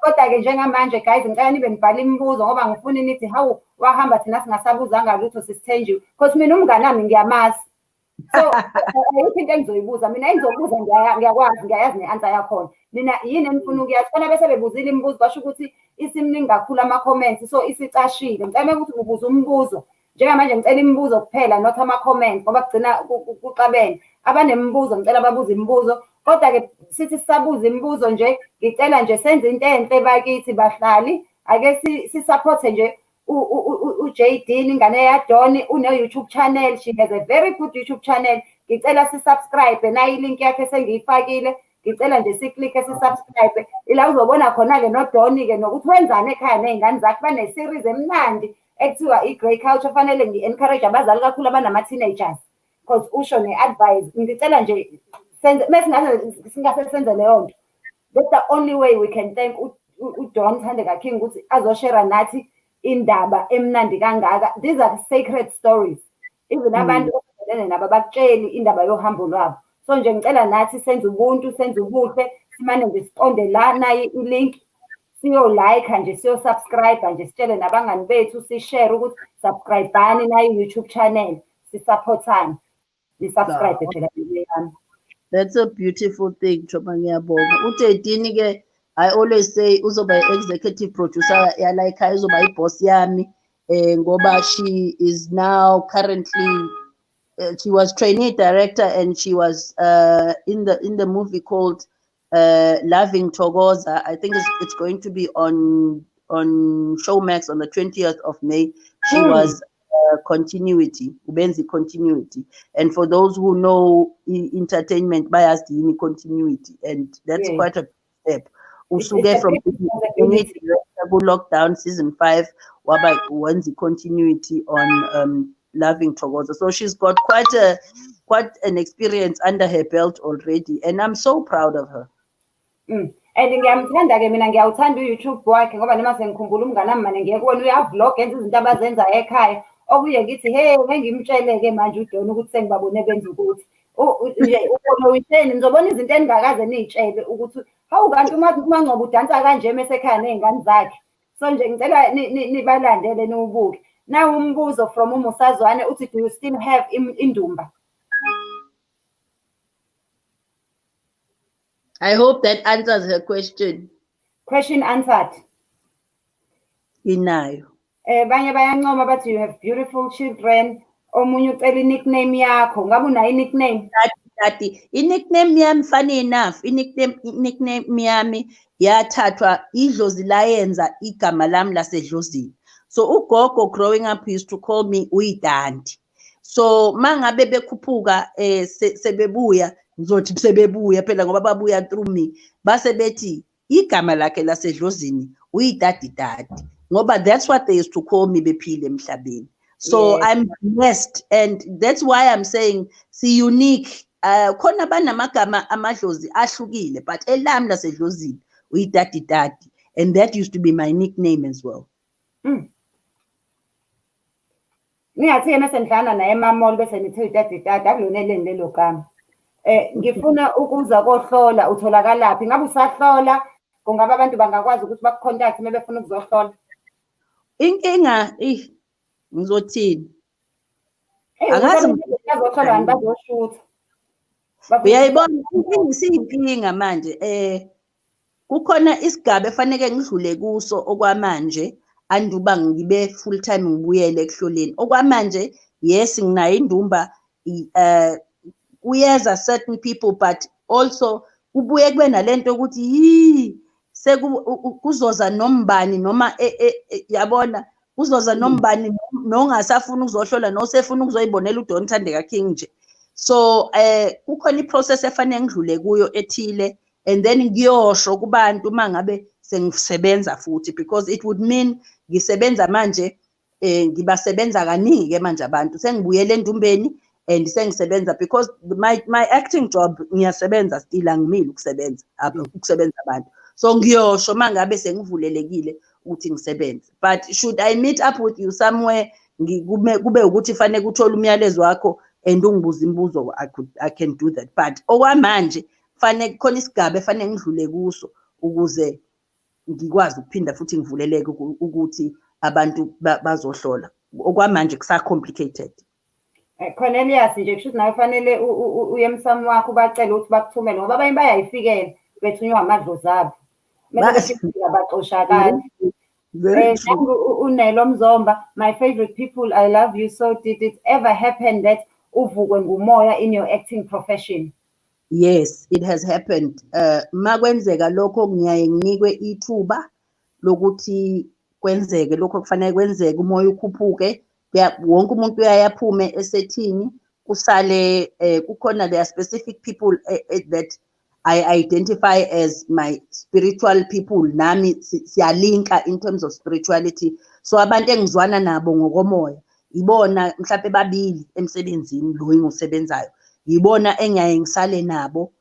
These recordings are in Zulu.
Kodwa-ke njengamanje guys, ngicela nibe nibhala imibuzo ngoba ngifuni nithi hawu wahamba thina singasabuzanga lutho sisithenjiwe. Because mina umngane wami ngiyamazi. So ayikho into engizoyibuza mina, engizobuza ngiyakwazi, ngiyayazi ne-answer yakhona. Nina yini enifuna ukuyazi? Khona bese bebuzile imibuzo, basho ukuthi isimningi kakhulu ama-comments, so isicashile. Ngicela ukuthi ubuze umbuzo. Njengamanje ngicela imibuzo kuphela, not ama-comments, ngoba kugcina kuxabene. Abanemibuzo ngicela babuze imibuzo. Kodwa-ke sithi sisabuza imibuzo nje, ngicela nje senze into enhle bakithi bahlali. Ake si-supporte nje u-JD, ingane yaDoni, une-YouTube channel. She has a very good YouTube channel. Ngicela si-subscribe, nayi i-link yakhe sengiyifakile. Ngicela nje si-click-e si-subscribe. Ila uzobona khona-ke noDoni-ke nokuthi wenzani ekhaya ney'ngane zakhe. Bane-series emnandi ekuthiwa i-Grey Culture. Fanele ngi-encourage abazali kakhulu abanama-teenagers, because usho ne-advice. Ngicela nje senze singase senze leyo nto. That's the only way we can thank uDawn Thandeka King ukuthi azoshera nathi indaba emnandi kangaka. These are sacred stories. Even abantu osondelene nabo abakutsheli indaba yohambo lwabo. So nje ngicela nathi senze ubuntu, senze ubuhle, simane nje siqonde la, nayi i-link, siyo-like nje, siyo-subscribe nje, sitshele nabangani bethu, si-share ukuthi subscribe-ani nayi i-YouTube channel, si-supportane. Ni-subscribe phela yami. That's a beautiful thing, Choba, ngiyabonga. UJadine ke, I always say uzoba executive producer yala ekhaya, uzoba i-boss yami, ngoba she is now currently she was trainee director and she was in the movie called Loving Thokoza. I think it's going to be on Showmax on the 20th of May. She was continuity, ubenzi continuity. And for those who know entertainment, bayazi yini continuity, and that's quite a step. Usuke from lockdown season 5 waba wenza continuity on Loving Thokoza. So she's got quite an experience under her belt already, and I'm so proud of her. And ngiyamthanda-ke mina, ngiyawuthanda u-YouTube wakhe ngoba noma sengikhumbula umngane wami mane ngiye kuwena uya-vlog, enza izinto abazenza ekhaya. Okuye ngithi hey, ngeke ngimtshele-ke manje uDon ukuthi sengibabone benza ukuthi nje ubone uyitsheni, nizobona izinto eningakaze niy'tshele ukuthi hawu kanti uMangcobo udansa kanje mesekhaya ney'ngane zakhe. So nje ngicela nibalandele niwubuke. Nawu umbuzo from uMusazwane uthi, do you still have indumba? I hope that answers her question. Question answered. Inayo. Banye bayancoma bathi you have beautiful children. Omunye ucela i-nickname yakho. Ngabe unayo i-nickname? Tati, i-nickname yami, funny enough, i-nickname yami yathathwa idlozi layenza igama lami lasedlozini. So ugogo growing up used to call me Uyidandi. So mangabe bekhuphuka sebebuya, ngizothi sebebuya phela ngoba babuya through me, base bethi igama lakhe lasedlozini uyidadi dadi, ngoba that's what they used to call me bephile emhlabeni. So yeah. I'm blessed, and that's why I'm saying si unique. Khona banamagama amadlozi ahlukile, but elami lasedlozini uyidadi dadi, and that used to be my nickname as well. Ningathi mase nidlana naye emamall bese nithi uyidadi dadi, akulona eleni lelo gama. Ngifuna ukuza kohlola, utholakalaphi? Ngabe usahlola? Kungabe abantu bangakwazi ukuthi baku-contact uma befuna ukuzohlola? Inkinga ngizothini? Angazi bazohlola bazoshutha. Uyayibona inkinga isiyinkinga manje. Kukhona isigaba efanele ngidlule kuso okwamanje anduba ngibe full time ngibuyele ekuhloleni. Okwamanje yes nginayo indumba, kuyeza certain people, but also kubuye kube nalento ukuthi kuzoza nombani noma yabona kuzoza nombani nongasafuna ukuzohlola nosefuna ukuzoyibonela uDawn Thandeka King nje. So kukhona i-process efanele ngidlule kuyo ethile, and then ngiyosho kubantu mangabe sengisebenza futhi, because it would mean ngisebenza manje, ngibasebenza kaningi ke manje abantu, sengibuyele endumbeni and sengisebenza, because my acting job ngiyasebenza still, angimile ukusebenza ukusebenza abantu. So ngiyosho mangabe sengivulelekile ukuthi ngisebenze. But should I meet up with you somewhere, kube ukuthi fanele uthole umyalezo wakho and ungibuze imibuzo, I can do that. But okwamanje fanele khona isigaba efanele ngidlule kuso ukuze Ngikwazi ukuphinda futhi ngivuleleke ukuthi abantu bazohlola. Okwamanje kusa-complicated. Cornelius, nje kusho ukuthi nawe fanele uye emsamo wakho, ubacele ukuthi bakuthumele, ngoba abanye bayayifikela bethunywa amadlozi abo. Mase befika baxoshakala. Nangu uNelo Mzomba, "My favorite people, I love you so. Did it ever happen that uvukwe ngumoya in your acting profession?" Yes, it has happened. Makwenzeka lokho, ngiyaye nginikwe ithuba lokuthi kwenzeke lokho kufanele kwenzeke, umoya ukhuphuke, wonke umuntu uyaye aphume esethini, kusale kukhona, there are specific people that I identify as my spiritual people. Nami siyalinka in terms of spirituality. So abantu engizwana nabo ngokomoya ibona mhlawumbe babili emsebenzini lo engiwusebenzayo, yibona engiyaye ngisale nabo,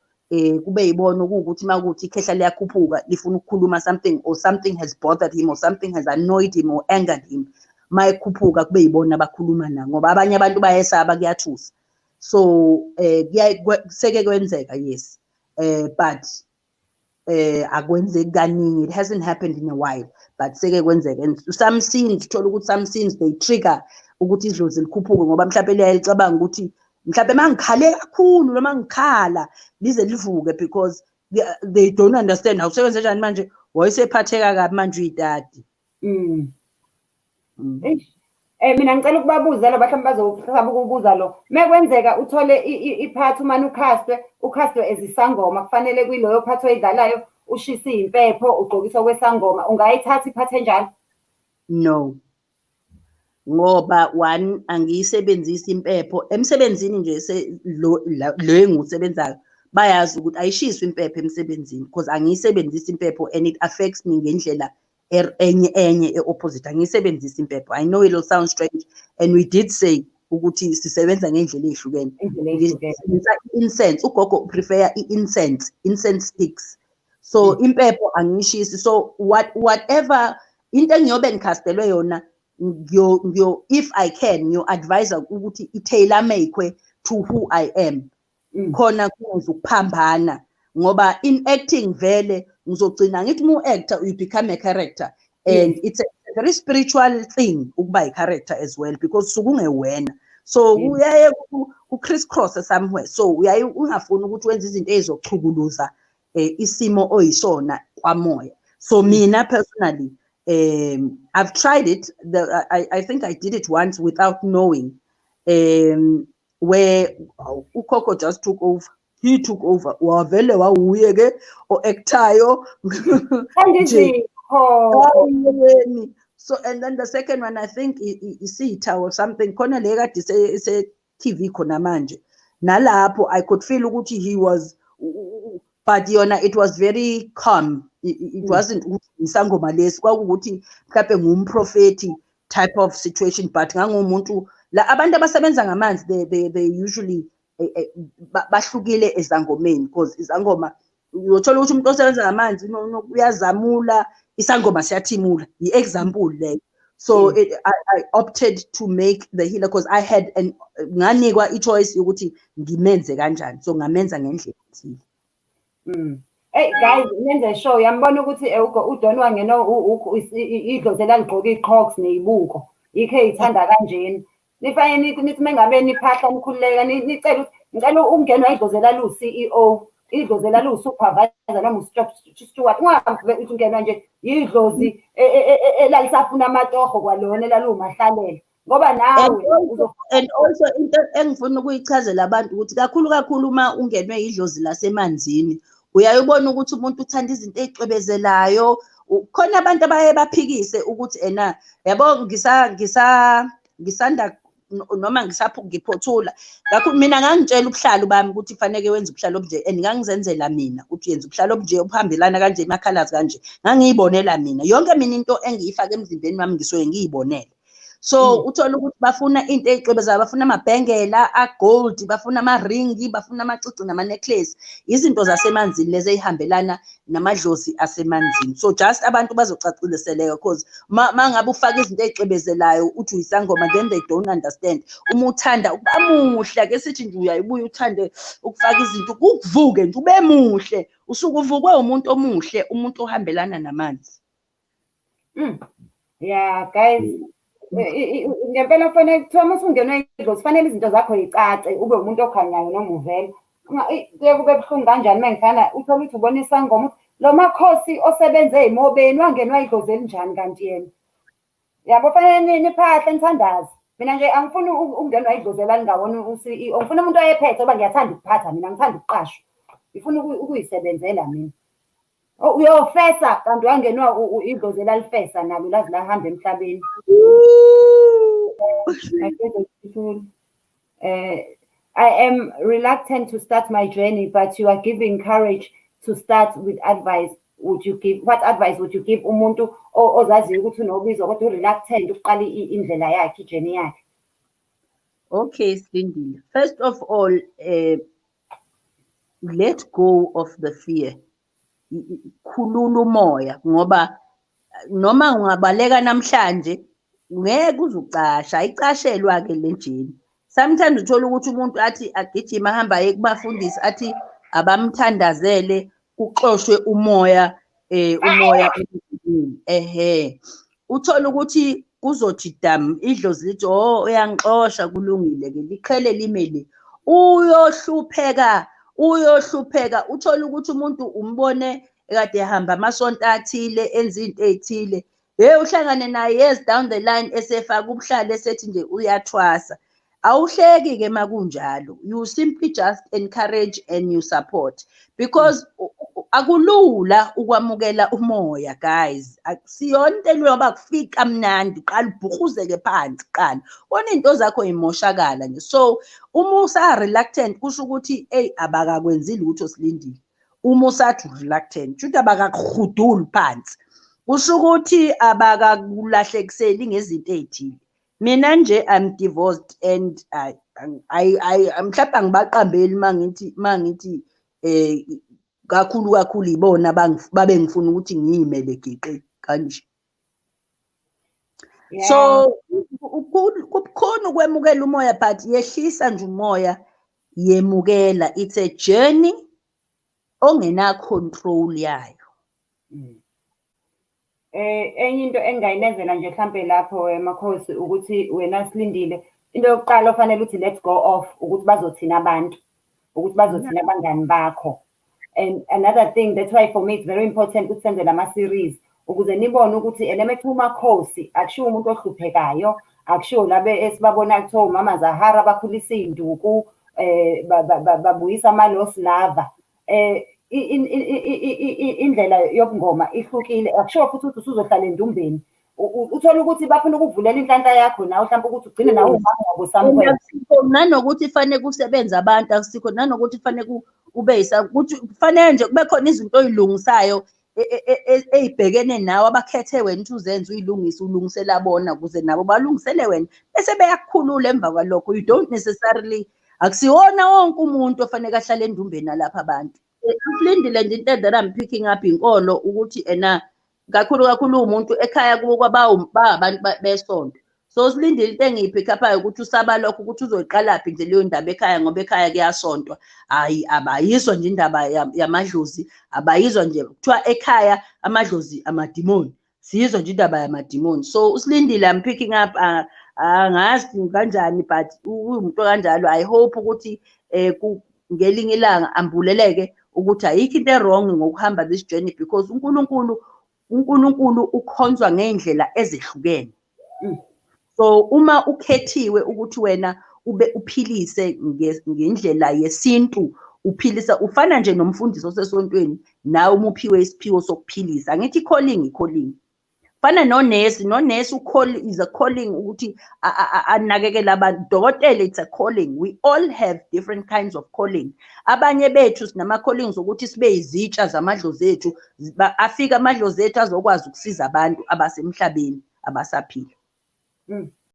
kube yibona okuwukuthi makuthi ikhehla liyakhuphuka, lifuna ukukhuluma something, or something has bothered him, or something has annoyed him or angered him, mayekhuphuka kube yibona abakhuluma nabo, ngoba abanye abantu bayesaba, kuyathusa. So seke kwenzeka, yes, but akwenzeki kaningi. It hasn't happened in a while, but seke kwenzeka. And some scenes, uthola ukuthi some scenes, they trigger ukuthi idlozi likhuphuke, ngoba mhlawumbe liyaye licabanga ukuthi mhlawumbe mangikhale kakhulu noma ngikhala lize livuke, because they don't understand awusebenze njani manje, wayesephatheka kabi manje uyitati. Eish. Mina ngicela ukubabuza lo, mhlawumbe bazosaba ukubuza lo. Mekwenzeka uthole i-part, umane ucastwe as isangoma, kufanele kuyiloyo part oyidlalayo ushise impepho, ugqokiswa kwesangoma, ungayithatha i-part enjalo? No. Ngoba one, angiyisebenzisi impepho emsebenzini nje. Lo engiwusebenzayo bayazi ukuthi ayishiswa impepho emsebenzini, because angiyisebenzisi impepho and it affects me ngendlela enye e-opposite. Angiyisebenzisi impepho. I know it'll sound strange, and we did say ukuthi sisebenza ngendlela ey'hlukene. Indlela ey'hlukene. Ngisebenzisa i-incense. Ugogo prefer i-incense, incense sticks, so impepho angiyishisi. So whatever into engiyobe ngicastelwe yona, ngiyo if I can, ngiyo-advise ukuthi i-tailor make to who I am, khona kungezukuphambana, ngoba in acting vele ngizogcina ngithi uma u-actor, you become a character, and it's a very spiritual thing ukuba i-character as well, because suke ungewena, so kuyaye ku-criss cross somewhere. So uyaye ungafuni ukuthi wenze izinto ey'zochukuluza isimo oyisona kwamoya. So mina personally, I've tried it. I think I did it once without knowing, where ukhokho just took over. He took over, wavele wawuye ke o-actayo. Thanda izipho. Ayeni. So and then the second one, I think isitha or something, khona le kade ise TV khona manje, nalapho I could feel ukuthi he was, but yona it was very calm. It wasn't ukuthi isangoma lesi, kwakuwukuthi mhlawumbe ngumprofeti type of situation, but ngangumuntu la abantu abasebenza ngamanzi, they usually bahlukile ezangomeni, because izangoma uyothola ukuthi umuntu osebenza ngamanzi uyazamula, isangoma siyathimula, i-example leyo. So I opted to make the healer because I had an nganikwa i-choice yokuthi ngimenze kanjani, so ngamenza ngendlela ethile. Hey guys, nenze sure uyambona ukuthi uDon wangena idlozi elaligqoka ii-crocs ney'buko, yikho ey'thanda kanjena. Nifanele nithi mengabe niphahla, nikhululeka, nicele ukuthi ngicela ukungenwa idlozi elaliwu-CEO, idlozi elaliwu-supervisor noma u-steward. Ungavele uthi ungenwa nje idlozi elalisafuna amatoho kwalona elaliwumahlalela, ngoba nawe And also into engifuna ukuyichazela abantu ukuthi kakhulu kakhulu uma ungenwe idlozi lasemanzini, uyaye ubone ukuthi umuntu uthanda izinto ey'cwebezelayo. Khona abantu abaye baphikise ukuthi ena yabo ngisa ngisa ngisanda noma ngisapho ngiphothula kakhulu. Mina ngangitshela ubuhlalu bami ukuthi kufaneke wenze ubuhlalu obunje, and ngangizenzela mina ukuthi yenza ubuhlalu obunje obuhambelana kanje, ama-colours kanje. Ngangiyibonela mina yonke mina into engiyifaka emzimbeni wami, ngisuke ngiyibonele. So uthola ukuthi bafuna into ey'cwebezayo, bafuna amabhengela a-gold, bafuna amaringi, bafuna amacici nama-necklace. Izinto zasemanzini lezi ey'hambelana namadlozi asemanzini. So just abantu bazocaciseleka, 'cause ma ngabe ufaka izinto ey'cwebezelayo uthi uyisangoma, then they don't understand. Uma uthanda ukuba muhle, ake sithi nje uyayibuya uthande ukufaka izinto kukuvuke nje ube muhle, usuke uvukwe umuntu omuhle, umuntu ohambelana namanzi. Yeah, guys, ngempela kufanele kuthiwa uma usungenwe idlozi kufanele izinto zakho y'cace, ube umuntu okhanyayo noma uvela. Kuye kube buhlungu kanjani uma ngifana uthole ukuthi ubona isangoma ukuthi lo makhosi osebenze ey'mobeni wangenwa idlozi elinjani kanti yena. Yabo, fanele niphahle nithandaze. Mina nje angifuni ukungenwa idlozi elalingawona u-CEO. Ngifuna umuntu oyephethe ngoba ngiyathanda ukuphatha mina, ngithanda ukuqashwa. Ngifuna ukuyisebenzela mina. Uyofesa kanti wangenwa idlozi elalifesa nalo laze lahamba emhlabeni. I am reluctant to start my journey, but you are giving courage to start with advice. Would you give, what advice would you give umuntu ozaziyo ukuthi unobizo kodwa u-reluctant ukuqala indlela yakhe, i-journey yakhe? Okay, Silindile. First of all, let go of the fear. Khulula umoya, ngoba noma ungabaleka namhlanje ngeke uzucasha, ayicashelwa-ke le jeni. Sometimes uthola ukuthi umuntu athi agijima ahamba aye kubafundisi athi abamthandazele kuxoshwe umoya, umoya ehe. Uthole ukuthi kuzothi dam, idlozi lithi oh uyangixosha, kulungile-ke, liqhele lime le. Uyohlupheka, uyohlupheka. Uthole ukuthi umuntu umbone ekade ehamba amasonto athile, enza into ey'thile. Hhe, uhlangane naye years down the line esefaka ubuhlali esethi nje uyathwasa. Awuhleki-ke uma kunjalo. You simply just encourage and you support. Because akulula ukwamukela umoya, guys. Akusiyona into elula ngoba kufika kamnandi, uqala ubhukruzeke phansi kuqala. Ubona iy'nto zakho y'moshakala nje. So uma usa-reluctant kusho ukuthi eyi abakakwenzile lutho Silindile. Uma usathi reluctant, kusho ukuthi abakakuhuduli phansi. Kusho ukuthi abakakulahlekiseli ngezinto ey'thile. Mina nje I'm divorced and I mhlawumbe angibaqambeli mangithi kakhulu kakhulu ibona babengifuna ukuthi ngiyimele geqe kanje. So kubukhona ukwemukela umoya, but yehlisa nje umoya, yemukela. It's a journey ongena control yayo. Enye into engingayinezela nje mhlampe lapho, Makhosi, ukuthi wena Silindile, into yokuqala ofanele ukuthi let go of ukuthi bazothina abantu, ukuthi bazothina abangani bakho. And another thing, that's why for me it's very important ukuthi senze lama-series ukuze nibone ukuthi ene mekuthiwa uMakhosi akushiwo umuntu ohluphekayo, akushiwo laba esibabona kuthiwa umama Zahara bakhulisa iy'nduku, babuyisa ama-lost lover. Indlela yobungoma ihlukile, akushiwo futhi ukuthi usuzohlala endumbeni. Uthole ukuthi bafuna ukukuvulela inhlanhla yakho nawe mhlawumpe ukuthi ugcine nawe uwumama wabo somewhere. Nanokuthi fanele kusebenze abantu akusikho, nanokuthi fanele kube ukuthi kufanele nje kube khona izinto oy'lungisayo ey'bhekene nawe abakhethe wena ukuthi uzenze uyilungise, ulungisela bona ukuze nabo balungisele wena bese beyakukhulula emva kwalokho. You don't necessarily, akusiwona wonke umuntu ofanele ahlale endumbeni nalapha abantu. Silindile nje into that I'm picking up inkolo ukuthi ena kakhulu kakhulu umuntu ekhaya kubo kwababantu besonto. So Silindile into engiyi-pick up-ayo ukuthi usaba lokho ukuthi uzoyiqalaphi nje leyo ndaba ekhaya, ngoba ekhaya kuyasontwa. Hhayi, abayizwa nje indaba yamadlozi, abayizwa nje kuthiwa ekhaya amadlozi amadimoni. Siyizwa nje indaba yamadimoni. So uSilindile I'm picking up, angazi kanjani but uwumuntu kanjalo. I hope ukuthi ngelinye ilanga ambuleleke ukuthi ayikho into e-wrong ngokuhamba this journey, because uNkulunkulu ukhonzwa ngey'ndlela ezehlukene. So uma ukhethiwe ukuthi wena ube uphilise ngendlela yesintu, uphilisa ufana nje nomfundisi osesontweni, nawe uma uphiwe isiphiwo sokuphilisa, angithi calling i-calling. Fana nonesi, nonesi u-call is a calling ukuthi anakekele abantu. Dokotela, it's a calling. We all have different kinds of calling. Abanye bethu sinama callings ukuthi sibe izitsha zamadlozi ethu, afike amadlozi ethu azokwazi ukusiza abantu abasemhlabeni abasaphila.